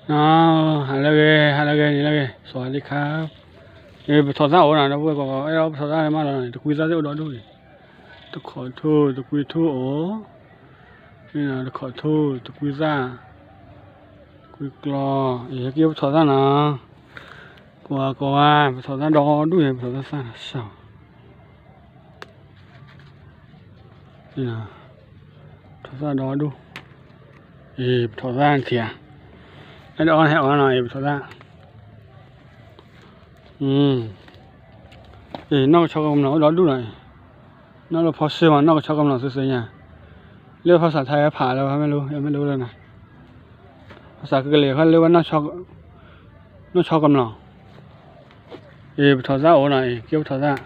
ဟါလၢအဂ့ၤ ဟါလၢအဂ့ၤ နံၤလၢအဂ့ၤ စဝၤဒံခါ, ပထီၣ်သၣ်အိၣ်နီၤ ဒီပုၢ်ဝဲၢ်ကိးဂၤ အဲၣ်ဒိးပထီၣ်သၣ်မးလီၤန့ၣ် တကွံသၣ်သ့ၣ်အိၣ်ဒီဒူၣ်န့ၣ်, တခိးထိၣ် တကွံထိၣ်အိၣ်, တခိးထိၣ် တကွံသၣ်, တကွံကျီ, ဟဲက့ၤပထီၣ်သၣ်နီၤ, ကိးဂၤကိးဂၤ ပထီၣ်သၣ်ဒီဒူၣ်န့ၣ် ပထီၣ်သၣ်သၣ်နီၤ ပထီၣ်သၣ်ဒီဒူၣ်, အံၤ ပထီၣ်သၣ်ထံၣ်ဧါ, အဲၣ်ဒိးအီၣ်ဟဲအီၣ်နီၤ အံၤ ပထီၣ်သၣ်, အံၤ နီၢ်ကဆီကမျီၤအိၣ်ဒီဒူၣ်နီၤအံၤ, နီၢ်လၢဖီဆ့မး နီၢ်ကဆီကမျီၤသုသ့ၣ်ညါ, လၢဖီစးထါဟဲဖးလၢမ့ၢ်လၢ မ့ၢ်လၢလၢနီၤ, ဖီစးကကလဲၤခီလၢဝဲ နီၢ်ကဆီကမျီၤ, အံၤ ပထီၣ်သၣ်အိၣ်နီၤအံၤ က့ၤပထီၣ်သၣ်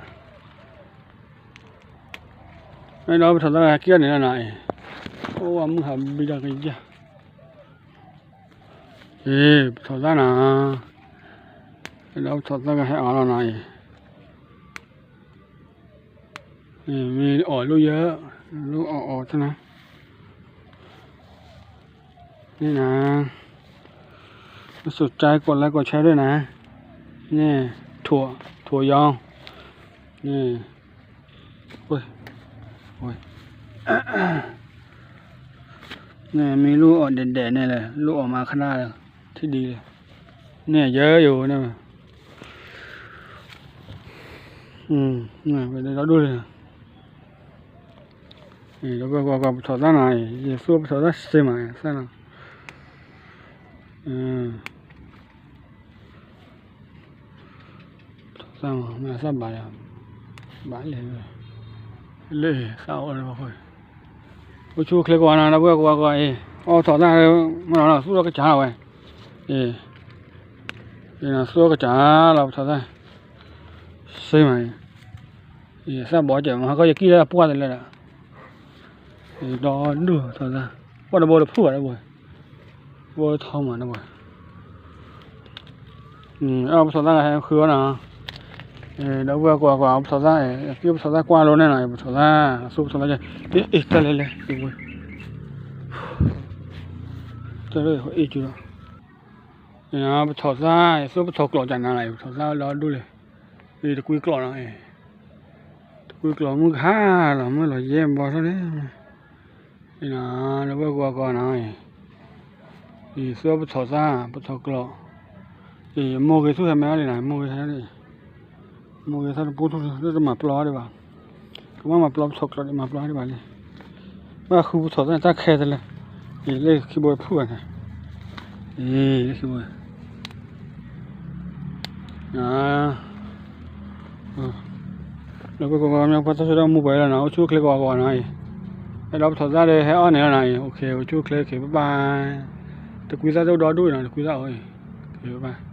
အဲၣ်ဒိးပထီၣ်သၣ်ကဟဲက့ၤန့ၣ်လီၤနီၤအံၤ, အိၣ်ဝဲမုၢ်ဟးဘံဒီးကယၢ်, အံၤ ပထီၣ်သၣ်နီၤ, အဲၣ်ဒိးပထီၣ်သၣ်ကဟဲအီၣ်လီၤနီၤအံၤ, မ့ၢ်အီၣ်လိၣ်ယၢ, လိၣ်အီၣ်အီၣ်သ့ၣ်နီၤ, န့ၣ်နီၤ, မ့ၢ်စူးကၠါကိးlikeကိးshareဒၣ်နီၤ, န့ၣ်, ထိၣ်ယီၤ, န့ၣ်, န့ၣ်မ့ၢ်လိၣ်အီၣ်ဒဲးဒဲးန့ၣ်လီၤ လိၣ်အီၣ်မးခါဒၣ်လီၤ, ထံၣ်ဒ်လဲၣ်, န့ၣ်ယဲယိၤန့ၣ်, ဒီဒူၣ်လံ, ဒီပုၢ်ဝဲၢ်ကိးဂၤ ပထီၣ်သၣ်နီၤအံၤ ယသူပထီၣ်သၣ်စ့မးသၣ်နီၤ, ပထီၣ်သၣ်မး မ့ၢ်သၣ်ဘၣ်ယၤ, ဘၣ်လဲၣ်, လၢသၣ်အိၣ်လၢပှၤဃိ, အိၣ်ဆူၣ်အိၣ်ချ့ကိးဂၤနီၤ ဒီပုၢ်ဝဲၢ်ကိးဂၤကိးဂၤအံၤ, အီၣ်ထီၣ်သၣ်, မ့ၢ်နီၤ သူၣ်ထီၣ်ကစၢ်လီၤဝဲ, အံၤ, သူၣ်ထီၣ်ကစၢ်လီၤ ပထီၣ်သၣ်, စ့မးအံၤ, သၣ်ဘီစဲးမး ဟီၣ်ခိၣ်ယကံၣ်လၢပှၢ်တလဲၣ်ဒီး, ဒီဒူၣ်ထီၣ်သၣ်, ပှၢ်တဘိတဖုၣ်ဘၣ်ဒီပုၢ်ဝဲၢ်, ဘိထီမးဒီပုၢ်ဝဲၢ် အပထီၣ်သၣ်ကဟဲဃုအီၤနီၤ, ဒီပုၢ်ဝဲၢ်ကိးဂၤကိးဂၤ ပထီၣ်သၣ်, က့ၤပထီၣ်သၣ်ကွၢ်လိန့ၣ်နီၤ, ပထီၣ်သၣ်, သူပထီၣ်သၣ်, အ့ တၢ်လဲၤလဲၤ, တၢ်လၢအ့ၣ်ကၠူလီၤ, ပထီၣ်သၣ်, သူပထီၣ်ကျိးကနၤလီၤ, ပထီၣ်သၣ်ဒီဒူၣ်လဲၣ်, တကွံကျိးနီၤ, တကွံကျိးမုၢ်ကဟါလီၤ မုၢ်လီၤယဲၢ်ဘီထီၣ်န့ၣ် ဒီပုၢ်ဝဲၢ်ကိးဂၤကိးဂၤနီၤ, အံၤ သူပထီၣ်သၣ် ပထီၣ်ကျိး, အံၤ မိၢ်ဂ့ၤသူၣ်ဟဲမဲာ်အီၤလံနီၤ, မိၢ်ဂ့ၤဟဲလံ, မိၢ်ဂ့ၤသၣ်တပူထူၣ်လၢတမၤပျီဒံးဘၣ်, ကဘၣ်မၤပျီပထီၣ်ကျိးဒံး မၤပျီဒံးဘၣ်လံ, ဘၣ်ဃုပထီၣ်သၣ်တၢ်ခဲတလဲၣ်, အံၤ လၢခံဘိဖုၣ်ဘၣ်န့ၣ်, အံၤ လၢခံဘိ လၢပှၤကိးဂၤမ့ၢ်ပှၤသၣ်ဆၢဒီးမူပှဲၤလီၤနီၤ, အိၣ်ဆူၣ်အိၣ်ချ့ကိးဂၤကိးဂၤနီၤအံၤ, အဲၣ်ဒိးပထီၣ်သၣ်ဒီးဟဲအီၣ်န့ၣ်လီၤနီၤအံၤ, အိၣ်ဆူၣ်အိၣ်ချ့ ဘၣ်ဘၣ်, တကွံသၣ်တအိၣ်ဒီဒူၣ်နီၤ, တကွံသၣ်အိၣ်အံၤ, ဘၣ်ဘၣ်.